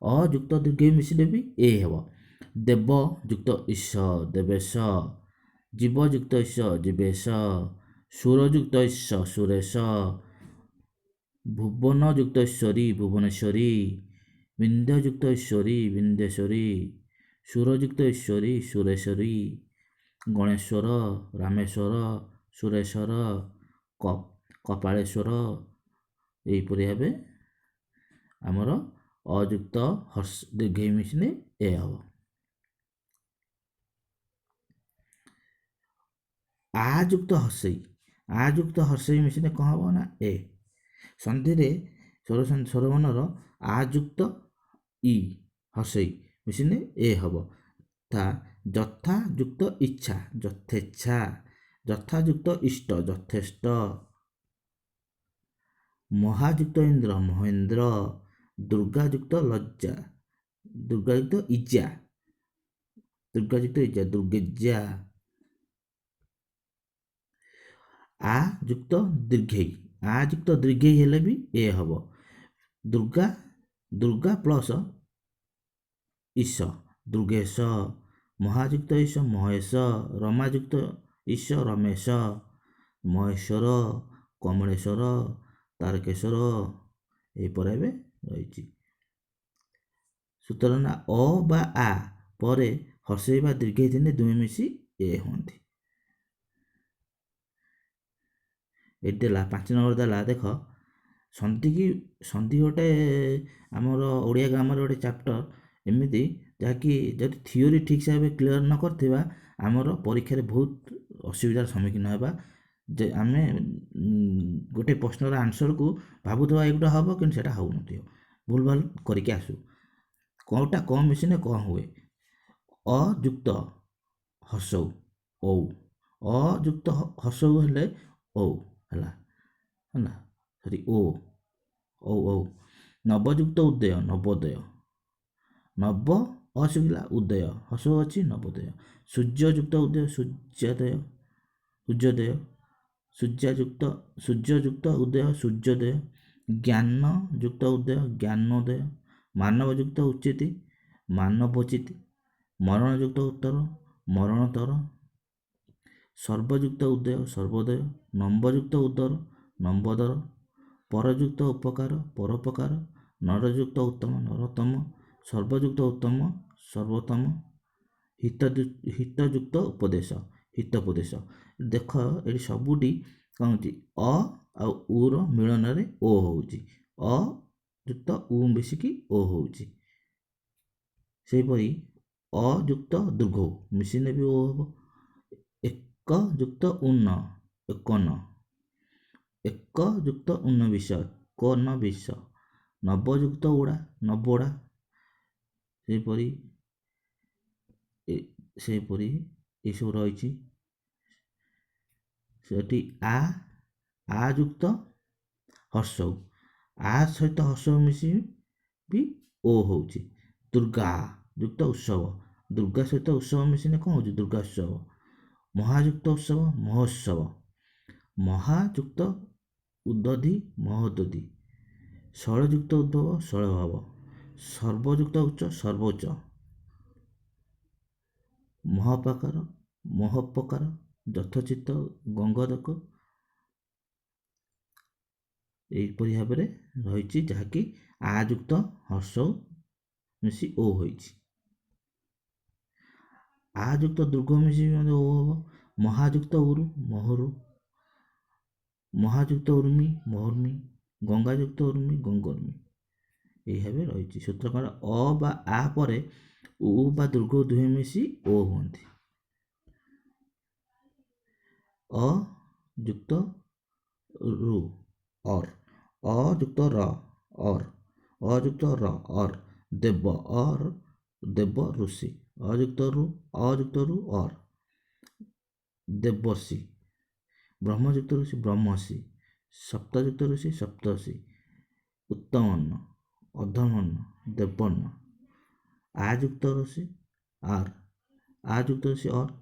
ଅଯୁକ୍ତ ଦୀର୍ଘେଇ ମିଶିଲେ ବି ଏ ହେବ। ଦେବ ଯୁକ୍ତ ଈଶ, ଦେବେଶ। ଜୀବଯୁକ୍ତ ଈଶ, ଜୀବେଶ। ସୁରଯୁକ୍ତ ଈଶ, ସୁରେଶ। ଭୁବନଯୁକ୍ତ ଈଶ୍ୱରୀ, ଭୁବନେଶ୍ୱରୀ। ବିନ୍ଧ୍ୟଯୁକ୍ତ ଈଶ୍ୱରୀ, ବିନ୍ଧ୍ୟେଶ୍ୱରୀ। ସୁରଯୁକ୍ତ ଈଶ୍ୱରୀ, ସୁରେଶ୍ୱରୀ। ଗଣେଶ୍ୱର, ରାମେଶ୍ୱର, ସୁରେଶ୍ୱର, କପାଳେଶ୍ୱର। ଏହିପରି ଭାବେ ଆମର ଅଯୁକ୍ତ ହର୍ଷ ଦୀର୍ଘେଇ ମିଶିଲେ ଏ ହେବ। ଆଯୁକ୍ତ ହର୍ଷେଇ, ଆଯୁକ୍ତ ହର୍ଷେଇ ମିଶିଲେ କ'ଣ ହେବ ନା ଏ। ସନ୍ଧିରେ ସ୍ୱରବର୍ଣ୍ଣର ଆଯୁକ୍ତ ଇ ହର୍ଷେଇ ମିଶିଲେ ଏ ହେବ। ତା ଯଥାଯୁକ୍ତ ଇଚ୍ଛା, ଯଥେଚ୍ଛା। ଯଥାଯୁକ୍ତ ଇଷ୍ଟ, ଯଥେଷ୍ଟ। ମହାଯୁକ୍ତ ଇନ୍ଦ୍ର, ମହେନ୍ଦ୍ର। ଦୁର୍ଗାଯୁକ୍ତ ଲଜ୍ଜା, ଦୁର୍ଗାଯୁକ୍ତ ଇଜ୍ଜା, ଦୁର୍ଗାଯୁକ୍ତ ଇଜ୍ଜା, ଦୁର୍ଗେଜ୍ଜା। ଆ ଯୁକ୍ତ ଦୀର୍ଘେଇ, ଆ ଯୁକ୍ତ ଦୀର୍ଘେଇ ହେଲେ ବି ଏ ହେବ। ଦୁର୍ଗା, ଦୁର୍ଗା ପ୍ଲସ୍ ଈଶ, ଦୁର୍ଗେଶ। ମହାଯୁକ୍ତ ଈଶ, ମହେଶ। ରମାଯୁକ୍ତ ଈଶ, ରମେଶ। ମହେଶ୍ୱର, କମଳେଶ୍ୱର, ତାରକେଶ୍ୱର। ଏହିପରି ଭାବେ ରହିଛି। ସୂତ୍ର ନା ଅ ବା ଆ ପରେ ହର୍ଷେଇ ବା ଦୀର୍ଘେଇ ଥିଲେ ଦୁହେଁ ମିଶି ଏ ହୁଅନ୍ତି। ଏଠି ଦେଲା 5 ନମ୍ବର ଦେଲା। ଦେଖ, ସନ୍ଧିକି ସନ୍ଧି ଗୋଟେ ଆମର ଓଡ଼ିଆ ଗ୍ରାମର ଗୋଟେ ଚାପ୍ଟର ଏମିତି ଯାହାକି ଯଦି ଥିଓରି ଠିକ୍ ସେ ଭାବେ କ୍ଲିଅର୍ ନ କରିଥିବା ଆମର ପରୀକ୍ଷାରେ ବହୁତ ଅସୁବିଧାର ସମ୍ମୁଖୀନ ହେବା। ଯେ ଆମେ ଗୋଟେ ପ୍ରଶ୍ନର ଆନ୍ସର୍କୁ ଭାବୁଥିବା ଏଇଗୁଟା ହେବ, କିନ୍ତୁ ସେଇଟା ହେଉନଥିବ, ଭୁଲ ଭାଲ କରିକି ଆସୁ। କେଉଁଟା କ'ଣ ମିଶିଲେ କ'ଣ ହୁଏ? ଅ ଯୁକ୍ତ ହର୍ଷଉ ଔ, ଅ ଯୁକ୍ତ ହର୍ଷଉ ହେଲେ ଔ ହେଲା। ହେଲା, ସରି ଓ ଔ ଔ। ନବଯୁକ୍ତ ଉଦୟ ନବୋଦୟ, ନବ ଅଶୁଖିଲା ଉଦୟ ହସ ଅଛି ନବୋଦୟ। ସୂର୍ଯ୍ୟଯୁକ୍ତ ଉଦୟ ସୂର୍ଯ୍ୟୋଦୟ, ସୂର୍ଯ୍ୟୋଦୟ। ସୂର୍ଯ୍ୟଯୁକ୍ତ ସୂର୍ଯ୍ୟଯୁକ୍ତ ଉଦୟ ସୂର୍ଯ୍ୟୋଦୟ। ଜ୍ଞାନଯୁକ୍ତ ଉଦୟ ଜ୍ଞାନୋଦୟ। ମାନବଯୁକ୍ତ ଉଚିତ ମାନବୋଚିତ। ମରଣଯୁକ୍ତ ଉତ୍ତର ମରଣୋତ୍ତର। ସର୍ବଯୁକ୍ତ ଉଦୟ ସର୍ବୋଦୟ। ନମ୍ବଯୁକ୍ତ ଉଦର ନମ୍ବୋଦର। ପରଯୁକ୍ତ ଉପକାର ପରୋପକାର। ନରଯୁକ୍ତ ଉତ୍ତମ ନରୋତ୍ତମ। ସର୍ବଯୁକ୍ତ ଉତ୍ତମ ସର୍ବୋତ୍ତମ। ହିତଯୁକ୍ତ ଉପଦେଶ ହିତୋପଦେଶ। ଦେଖ ଏଠି ସବୁଠି କ'ଣ ହେଉଛି? ଅ ଆଉ ଉର ମିଳନରେ ଓ ହେଉଛି, ଅ ଯୁକ୍ତ ଉ ମିଶିକି ଓ ହେଉଛି। ସେହିପରି ଅ ଯୁକ୍ତ ଦୀର୍ଘ ମିଶିଲେ ବି ଓ ହେବ। ଏକ ଯୁକ୍ତ ଉନ ଏକନ, ଏକ ଯୁକ୍ତ ଉନବିଷ ଏକୋନବିଷ। ନବଯୁକ୍ତ ଉଡ଼ା ନବୋଡ଼ା। ସେହିପରି ସେହିପରି ଏସବୁ ରହିଛି। ସେଠି ଆ ଆ ଯୁକ୍ତ ହର୍ଷଉ, ଆ ସହିତ ହର୍ଷଉ ମିଶି ବି ଓ ହେଉଛି। ଦୁର୍ଗା ଯୁକ୍ତ ଉତ୍ସବ, ଦୁର୍ଗା ସହିତ ଉତ୍ସବ ମିଶିଲେ କ'ଣ ହେଉଛି? ଦୁର୍ଗା ଉତ୍ସବ। ମହାଯୁକ୍ତ ଉତ୍ସବ ମହୋତ୍ସବ। ମହାଯୁକ୍ତ ଉଦଧି ମହୋଦଧି। ଶୈଳଯୁକ୍ତ ଉଦ୍ଭବ ଶୈଳଭାବ। ସର୍ବଯୁକ୍ତ ଉଚ୍ଚ ସର୍ବୋଚ୍ଚ। ମହାପାକାର ମହୋପକାର। ଯଥୋଚିତ ଗଙ୍ଗୋଦକ। ଏହିପରି ଭାବରେ ରହିଛି, ଯାହାକି ଆ ଯୁକ୍ତ ହର୍ଷଉ ମିଶି ଓ ହୋଇଛି। ଆ ଯୁକ୍ତ ଦୀର୍ଘ ମିଶି ମଧ୍ୟ ଓ ହେବ। ମହାଯୁକ୍ତ ଉରୁ ମହରୁ। ମହାଯୁକ୍ତ ଉର୍ମି ମହୁର୍ମି। ଗଙ୍ଗାଯୁକ୍ତ ଉର୍ମି ଗଙ୍ଗୋର୍ମି। ଏହି ଭାବେ ରହିଛି। ସୂତ୍ର କ'ଣ? ଅ ବା ଆ ପରେ ଉ ବା ଦୀର୍ଘ ଦୁହେଁ ମିଶି ଓ ହୁଅନ୍ତି। ଅ ଯୁକ୍ତ ରୁ ଅର୍, ଅ ଯୁକ୍ତ ର ଅର୍, ଅ ଯୁକ୍ତ ର ଅର୍। ଦେବ ଅର୍ ଦେବ ଋଷି। ଅ ଯୁକ୍ତ ରୁ, ଅ ଯୁକ୍ତ ରୁ ଅର୍ ଦେବର୍ଷି। ବ୍ରହ୍ମଯୁକ୍ତ ଋଷି ବ୍ରହ୍ମର୍ଷି। ସପ୍ତଯୁକ୍ତ ଋଷି ସପ୍ତର୍ଷି। ଉତ୍ତମନ୍ନ ଅଧମନ୍ନ ଦେବନ୍ନ। ଆ ଯୁକ୍ତ ଋଷି ଆର୍, ଆ ଯୁକ୍ତ ଋଷି ଅର୍।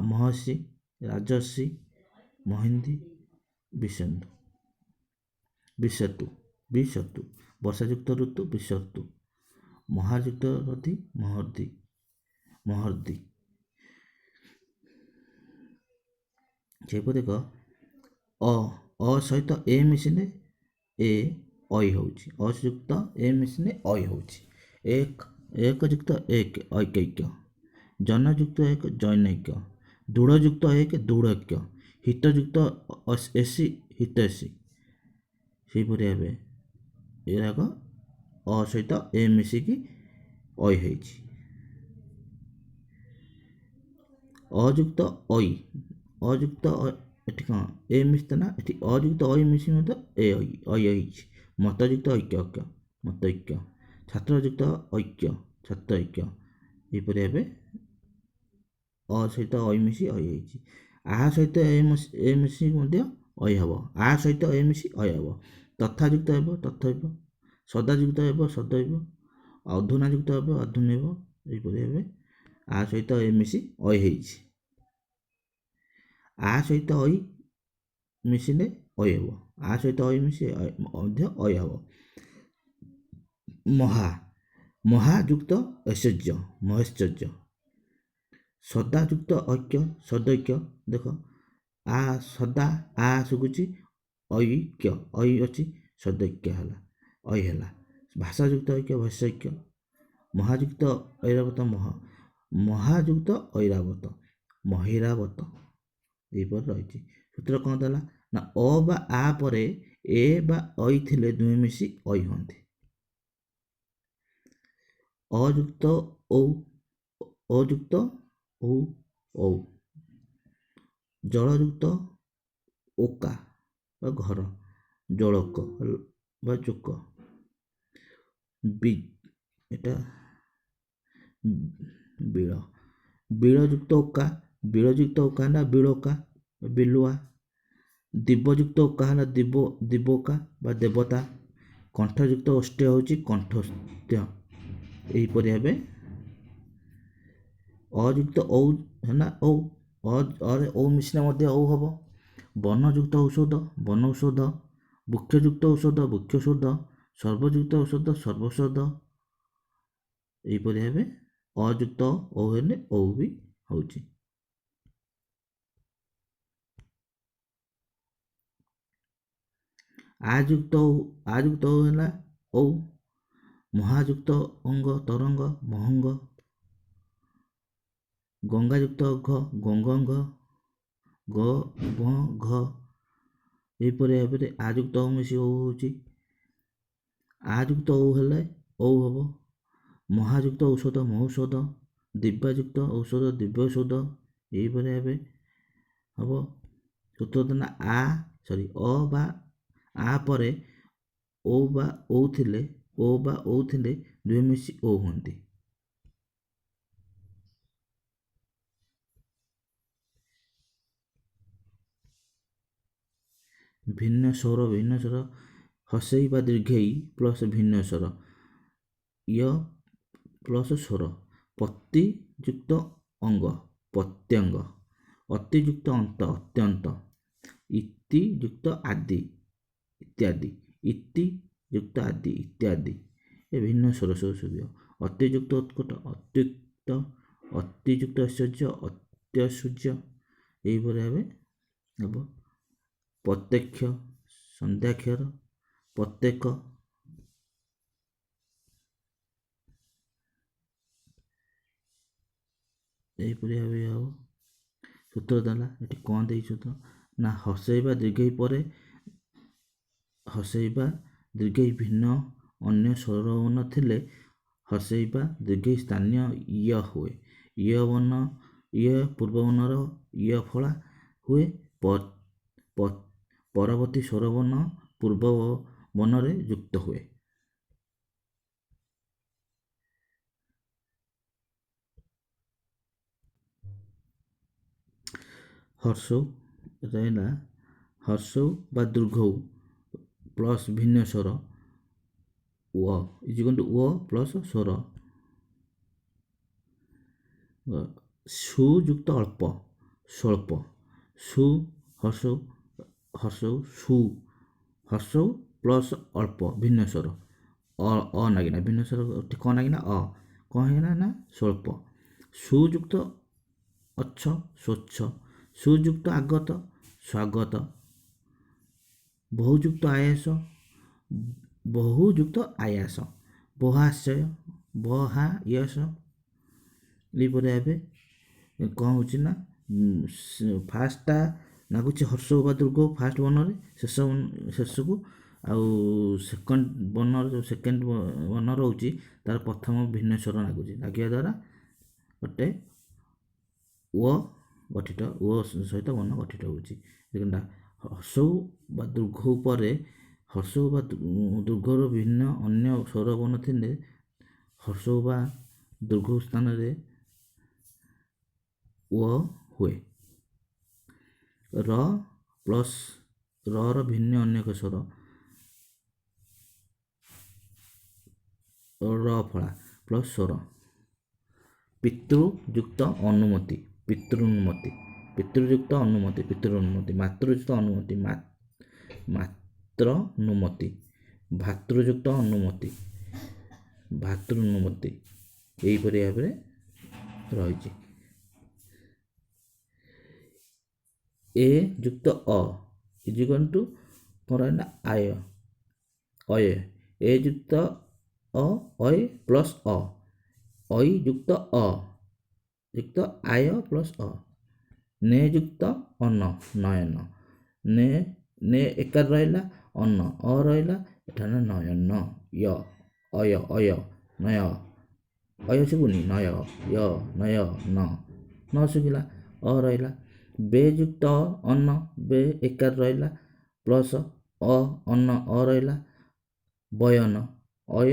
ମହର୍ଷି ରାଜର୍ଷି ମହିନ୍ଦୀ ବିଷେନ୍ଦୁ ବିଷତୁ ବିଷତୁ। ବର୍ଷାଯୁକ୍ତ ଋତୁ ବିଷଋତୁ। ମହାଯୁକ୍ତ ରଧି ମହର୍ଦି ମହର୍ଦି। ସେହିପରି ଦେଖ ଅ ଅ ସହିତ ଏ ମିଶିଲେ ଏ ଐ ହେଉଛି, ଅ ଯୁକ୍ତ ଏ ମିଶିଲେ ଐ ହେଉଛି। ଏକ ଏକ ଯୁକ୍ତ ଏକ ଐକୈକ୍ୟ। ଜନଯୁକ୍ତ ଏକ ଜନୈକ୍ୟ। ଦୃଢ଼ଯୁକ୍ତ ଏକ ଦୃଢ଼ୈକ୍ୟ। ହିତଯୁକ୍ତ ଏସି ହିତୈଷୀ। ସେହିପରି ଭାବେ ଏରାକ ଅ ସହିତ ଏ ମିଶିକି ଐ ହେଇଛି। ଅଯୁକ୍ତ ଐ, ଅଯୁକ୍ତ ଏଠି କ'ଣ ଏ ମିଶିତ ନା, ଏଠି ଅଯୁକ୍ତ ଐ ମିଶି ମଧ୍ୟ ଏ ଐ ଐ ହେଇଛି। ମତଯୁକ୍ତ ଐକ୍ୟ ଐକ୍ୟ ମତୈକ୍ୟ। ଛାତ୍ରଯୁକ୍ତ ଐକ୍ୟ ଛାତ୍ର ଐକ୍ୟ। ଏହିପରି ଭାବେ ଅ ସହିତ ଐ ମିଶି ଐ ହେଇଛି। ଆ ସହିତ ଏ ମିଶି ମଧ୍ୟ ଐ ହେବ। ଆ ସହିତ ଏ ମିଶି ଐ ହେବ। ତଥାଯୁକ୍ତ ହେବ ତଥୈବ। ସଦାଯୁକ୍ତ ହେବ ସଦୈବ। ଅଧୁନାଯୁକ୍ତ ହେବ ଅଧୁନୈବ। ଏହିପରି ଭାବେ ଆ ସହିତ ଏ ମିଶି ଐ ହେଇଛି। ଆ ସହିତ ଐ ମିଶିଲେ ଐ ହେବ। ଆ ସହିତ ଐ ମିଶି ମଧ୍ୟ ଐ ହେବ। ମହା ମହାଯୁକ୍ତ ଐଶ୍ୱର୍ଯ୍ୟ ମହେଶ୍ୱର୍ଯ୍ୟ। ସଦାଯୁକ୍ତ ଐକ୍ୟ ସଦୈକ୍ୟ। ଦେଖ ଆ ସଦା ଆ ଶୁଭୁଛି, ଐକ୍ୟ ଐ ଅଛି, ସଦୈକ୍ୟ ହେଲା ଐ ହେଲା। ଭାଷାଯୁକ୍ତ ଐକ୍ୟ ଭାଷୈକ୍ୟ। ମହାଯୁକ୍ତ ଐରାବତ ମହ ମହାଯୁକ୍ତ ଐରାବତ ମହିରାବତ। ଏହିପରି ରହିଛି। ସୂତ୍ର କ'ଣ ଦେଲା ନା ଅ ବା ଆ ପରେ ଏ ବା ଐ ଥିଲେ ଦୁହେଁ ମିଶି ଐ ହୁଅନ୍ତି। ଅଯୁକ୍ତ ଔ, ଅଯୁକ୍ତ ଔ ଔ। ଜଳଯୁକ୍ତ ଓକା ବା ଘର ଜଳକ ବା ଚୋକ। ବି ଏଟା ବିଳ, ବିଳଯୁକ୍ତ ଓକା, ବିଳଯୁକ୍ତ ଓକା ନା ବିଳୋକା ବିଲୁଆ। ଦିବଯୁକ୍ତ ଉକା ହେଲା ଦିବୋକା ବା ଦେବତା। କଣ୍ଠଯୁକ୍ତ ଓଷ୍ଠ୍ୟ ହେଉଛି କଣ୍ଠସ୍ଥ୍ୟ। ଏହିପରି ଭାବେ ଅଯୁକ୍ତ ଔ ହେଲା ଔ, ଅରେ ଔ ମିଶିଲେ ମଧ୍ୟ ଔ ହେବ। ବନଯୁକ୍ତ ଔଷଧ ବନୌଷଧ, ବୃକ୍ଷଯୁକ୍ତ ଔଷଧ ବୃକ୍ଷୌଷଧ, ସର୍ବଯୁକ୍ତ ଔଷଧ ସର୍ବୌଷଧ। ଏହିପରି ଭାବେ ଅଯୁକ୍ତ ଔ ହେଲେ ଔ ବି ହେଉଛି। ଆଯୁକ୍ତ ଆଯୁକ୍ତ ଔ ହେଲା ଔ। ମହାଯୁକ୍ତ ଅଙ୍ଗ ତରଙ୍ଗ ମହଙ୍ଗ। ଗଙ୍ଗାଯୁକ୍ତ ଘ ଗଙ୍ଗଘ, ଗ ବ ଘ। ଏହିପରି ଭାବରେ ଆଯୁକ୍ତ ଔ ମିଶି ଔ ହେଉଛି। ଆଯୁକ୍ତ ଔ ହେଲେ ଔ ହେବ। ମହାଯୁକ୍ତ ଔଷଧ ମହୌଷଧ, ଦିବ୍ୟାଯୁକ୍ତ ଔଷଧ ଦିବ୍ୟୌଷଧ। ଏହିପରି ଭାବେ ହେବ। ସୂତ୍ର ନା ଆ ସରି ଅ ବା ଆ ପରେ ଓ ବା ଔ ଥିଲେ, ଓ ବା ଔ ଥିଲେ ଦୁହେଁ ମିଶି ଓ ହୁଅନ୍ତି। ଭିନ୍ନ ସ୍ୱର, ଭିନ୍ନ ସ୍ୱର ହସେଇ ବା ଦୀର୍ଘେଇ ପ୍ଲସ୍ ଭିନ୍ନ ସ୍ୱର ୟ ପ୍ଲସ୍ ସ୍ୱର। ପତିଯୁକ୍ତ ଅଙ୍ଗ ପତ୍ୟଙ୍ଗ, ଅତିଯୁକ୍ତ ଅନ୍ତ ଅତ୍ୟନ୍ତ, ଇତିଯୁକ୍ତ ଆଦି ଇତ୍ୟାଦି, ଇତି ଯୁକ୍ତ ଆଦି ଇତ୍ୟାଦି। ଏ ଭିନ୍ନ ସ୍ୱର ସବୁ ଶୁଭିବ। ଅତିଯୁକ୍ତ ଉତ୍କଟ ଅତ୍ୟୁକ୍ତ, ଅତିଯୁକ୍ତ ଐଶ୍ୱର୍ଯ୍ୟ ଅତ୍ୟସୂର୍ଯ୍ୟ। ଏହିପରି ଭାବେ ହେବ। ପ୍ରତ୍ୟକ୍ଷ ସନ୍ଧ୍ୟାକ୍ଷର ପ୍ରତ୍ୟେକ। ଏହିପରି ଭାବେ ହେବ। ସୂତ୍ର ଦେଲା ଏଠି କ'ଣ ଦେଇଛି ସୂତ୍ର ନା ହସେଇ ବା ଦୀର୍ଘେଇ ପରେ ହସେଇ ବା ଦୀର୍ଘେଇ ଭିନ୍ନ ଅନ୍ୟ ସ୍ୱରବର୍ଣ୍ଣ ଥିଲେ ହସେଇ ବା ଦୀର୍ଘେଇ ସ୍ଥାନୀୟ ୟ ହୁଏ। ୟ ବର୍ଣ୍ଣ ୟ ପୂର୍ବବର୍ଣ୍ଣର ୟ ଫଳା ହୁଏ, ପରବର୍ତ୍ତୀ ସ୍ୱରବର୍ଣ୍ଣ ପୂର୍ବ ବର୍ଣ୍ଣରେ ଯୁକ୍ତ ହୁଏ। ହର୍ଷଉ ରହିଲା ହର୍ଷଉ ବା ଦୀର୍ଘଉ ପ୍ଲସ୍ ଭିନ୍ନ ସ୍ୱର ଓ is equal to O plus ସ୍ୱର। ସୁଯୁକ୍ତ ଅଳ୍ପ ସ୍ୱଳ୍ପ, ସୁ ହର୍ଷଉ ହର୍ଷଉ ସୁ ହର୍ଷଉ ପ୍ଲସ୍ ଅଳ୍ପ ଭିନ୍ନ ସ୍ୱର ଅ ନାଗିନା ଭିନ୍ନ ସ୍ୱର କ'ଣ ନାଗିନା ଅ କ'ଣ ହେଇଗଲା ନା ସ୍ୱଳ୍ପ। ସୁଯୁକ୍ତ ଅଛ ସ୍ୱଚ୍ଛ, ସୁଯୁକ୍ତ ଆଗତ ସ୍ୱାଗତ, ବହୁଯୁକ୍ତ ଆୟାସ ବହୁଯୁକ୍ତ ଆୟାସ, ବହାଶୟ ବହାୟସ। ଏହିପରି ଭାବେ କ'ଣ ହେଉଛି ନା ଫାଷ୍ଟଟା ଲାଗୁଛି ହର୍ଷ ବା ଦୁର୍ଗ ଫାଷ୍ଟ ବର୍ଣ୍ଣରେ ଶେଷକୁ, ଆଉ ସେକେଣ୍ଡ ବର୍ଣ୍ଣର ଯେଉଁ ସେକେଣ୍ଡ ବର୍ଣ୍ଣ ରହୁଛି ତାର ପ୍ରଥମ ଭିନ୍ନ ସ୍ୱର ଲାଗୁଛି, ଲାଗିବା ଦ୍ୱାରା ଗୋଟେ ଓ ଗଠିତ ଓ ସହିତ ବର୍ଣ୍ଣ ଗଠିତ ହେଉଛି। ସେକେଣ୍ଡଟା ହର୍ଷଉ ବା ଦୀର୍ଘ ପରେ ହର୍ଷଉ ବା ଦୀର୍ଘର ଭିନ୍ନ ଅନ୍ୟ ସ୍ୱରବର୍ଣ୍ଣ ଥିଲେ ହର୍ଷଉ ବା ଦୀର୍ଘ ସ୍ଥାନରେ ଓ ହୁଏ। ର ପ୍ଲସ୍ ର ର ଭିନ୍ନ ଅନ୍ୟ ଏକ ସ୍ୱର ର ଫଳା ପ୍ଲସ୍ ସ୍ୱର। ପିତୃଯୁକ୍ତ ଅନୁମତି ପିତୃନୁମତି, ପିତୃଯୁକ୍ତ ଅନୁମତି ପିତୃନୁମତି, ମାତୃଯୁକ୍ତ ଅନୁମତି ମାତ୍ରନୁମତି, ଭାତୃଯୁକ୍ତ ଅନୁମତି ଭାତୃନୁମତି। ଏହିପରି ଭାବରେ ରହିଛି। ଏ ଯୁକ୍ତ ଅ is equal to କ'ଣ ରହିଲା ଆୟ ଅୟ, ଏ ଯୁକ୍ତ ଅ ଅୟ ପ୍ଲସ୍ ଅ, ଐ ଯୁକ୍ତ ଅ ଯୁକ୍ତ ଆୟ ପ୍ଲସ୍ ଅ, ନେ ଯୁକ୍ତ ଅନ ନୟନ, ନେ ନେ ଏକାର ରହିଲା ଅନ ଅ ରହିଲା ଏଠାରେ ନୟନ ୟ ଅୟ ଅୟ ନୟ ଅୟ ଶୁଭୁନି ନୟ ୟ ନୟ ନ ନ ଶୁଭିଲା ଅ ରହିଲା। ବେ ଯୁକ୍ତ ଅନ ବେ ଏକାର ରହିଲା ପ୍ଲସ୍ ଅ ଅନ ଅ ରହିଲା ବୟନ ଅୟ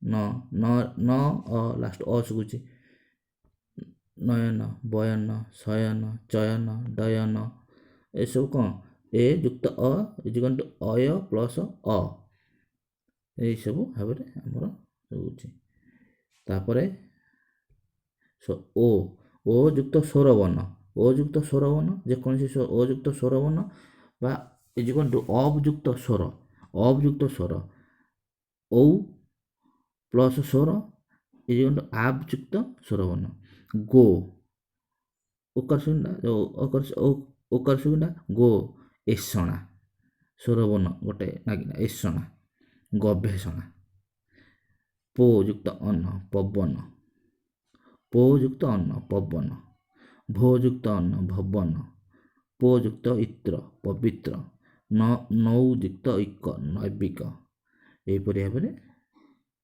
ନ ନ ନ ଅ ଲାଷ୍ଟ ଅ ଶୁଭୁଛି। ନୟନ ବୟନ ଶୟନ ଚୟନ ଡୟନ ଏସବୁ କ'ଣ ଏ ଯୁକ୍ତ ଅ is equal two ଅୟ ପ୍ଲସ୍ ଅ, ଏଇସବୁ ଭାବରେ ଆମର ରହୁଛି। ତାପରେ ଓ, ଓ ଯୁକ୍ତ ସ୍ୱରବର୍ଣ୍ଣ, ଓ ଯୁକ୍ତ ସ୍ୱରବର୍ଣ୍ଣ, ଯେକୌଣସି ଓ ଯୁକ୍ତ ସ୍ୱରବର୍ଣ୍ଣ ବା is equal two ଅବ୍ ଯୁକ୍ତ ସ୍ୱର, ଅବ୍ ଯୁକ୍ତ ସ୍ୱର, ଔ ପ୍ଲସ୍ ସ୍ୱର is equal two ଆବ୍ ଯୁକ୍ତ ସ୍ୱରବର୍ଣ୍ଣ। ଗୋ, ଓକାର ଶୂନ୍ୟ, ଓକାର ଶୂନ୍ୟ, ଗୋ, ଏଷଣା, ସ୍ୱରବର୍ଣ୍ଣ ଗୋଟେ ନାଗିନା, ଏଷଣା, ଗବେଷଣା। ପୋ ଯୁକ୍ତ ଅନ୍ନ, ପବନ, ପୋ ଯୁକ୍ତ ଅନ୍ନ, ପବନ। ଭୋ ଯୁକ୍ତ ଅନ୍ନ, ଭବନ। ପୋ ଯୁକ୍ତ ଇତ୍ର, ପବିତ୍ର। ନୌ ଯୁକ୍ତ ଇକ, ନୈବିକ। ଏହିପରି ଭାବରେ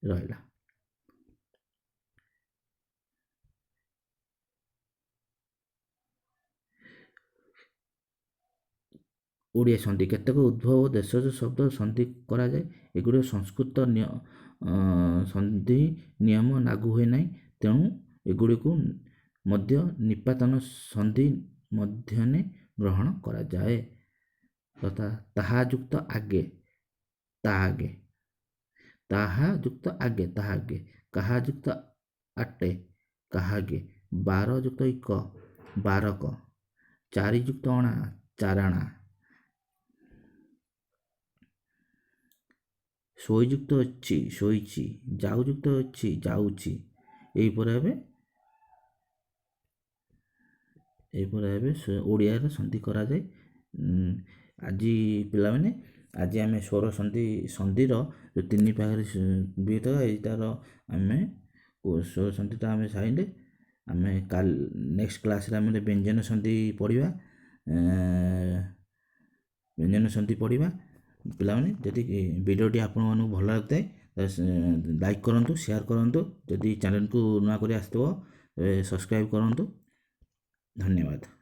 ରହିଲା। ଓଡ଼ିଆ ସନ୍ଧି। କେତେକ ଉଦ୍ଭବ ଦେଶଜ ଶବ୍ଦ ସନ୍ଧି କରାଯାଏ। ଏଗୁଡ଼ିକ ସଂସ୍କୃତ ସନ୍ଧି ନିୟମ ଲାଗୁ ହୁଏ ନାହିଁ, ତେଣୁ ଏଗୁଡ଼ିକୁ ମଧ୍ୟ ନିପାତନ ସନ୍ଧି ମଧ୍ୟରେ ଗ୍ରହଣ କରାଯାଏ। ତଥା ତାହା ଯୁକ୍ତ ଆଗେ, ତା ଆଗେ, ତାହା ଯୁକ୍ତ ଆଗେ, ତାହା ଆଗେ, କାହା ଯୁକ୍ତ ଆଟେ, କାହାଗେ, ବାର ଯୁକ୍ତ ଇକ, ବାରକ, ଚାରି ଯୁକ୍ତ ଅଣା, ଚାରଣା, ଶୋଇଯୁକ୍ତ ଅଛି, ଶୋଇଛି, ଯାଉ ଯୁକ୍ତ ଅଛି, ଯାଉଛି। ଏହିପରି ଭାବେ ଓଡ଼ିଆରେ ସନ୍ଧି କରାଯାଏ। ଆଜି ପିଲାମାନେ, ଆଜି ଆମେ ସ୍ୱର ସନ୍ଧି, ସନ୍ଧିର ଯେଉଁ ତିନି ପାଖରେ ବିହିତ, ଏଇଟାର ଆମେ ସ୍ୱର ସନ୍ଧିଟା ଆମେ ସାରିଲେ। ଆମେ କାଲି ନେକ୍ସଟ କ୍ଲାସ୍ରେ ଆମେ ବ୍ୟଞ୍ଜନ ସନ୍ଧି ପଢ଼ିବା, ବ୍ୟଞ୍ଜନ ସନ୍ଧି ପଢ଼ିବା। ପିଲାମାନେ, ଯଦି ଭିଡ଼ିଓଟି ଆପଣମାନଙ୍କୁ ଭଲ ଲାଗୁଥାଏ, ଲାଇକ୍ କରନ୍ତୁ, ସେୟାର କରନ୍ତୁ। ଯଦି ଚ୍ୟାନେଲକୁ ନୂଆ କରି ଆସିଥିବ, ସବସ୍କ୍ରାଇବ୍ କରନ୍ତୁ। ଧନ୍ୟବାଦ।